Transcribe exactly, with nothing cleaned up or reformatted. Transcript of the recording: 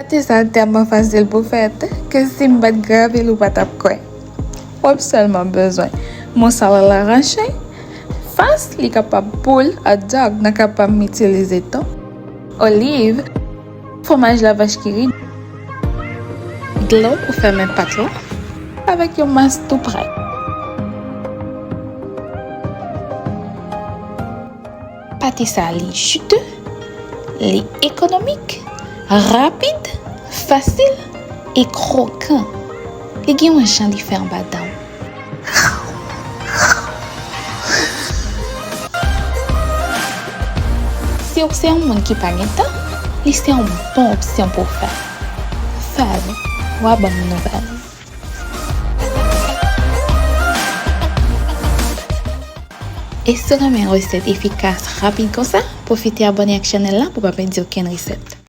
Pate sa tèlman fasil pou fèt ke si m pa t grape l ou pa t ap kwè. W ap sèlman bezwen moussala rache, fas li kapab boule, hot dog nan kapab m itilize tou, oliv, fwomaj lavach ki ri, dlo pou fèmen pat la, avèk yon mas tou prè. Pate sa li jite, li ekonomik, rapid, fasil e krokan. Li gen yon jan li fè anba dan w. Si w se yon moun ki pa gen tan, li se yon bon opsyon pou w fè. Fav, w a ban m nouvèl. E si w renmen resèt efikas, rapid konsa, pwofite abòne ak chanèl la pou w pa pèdi okenn resèt.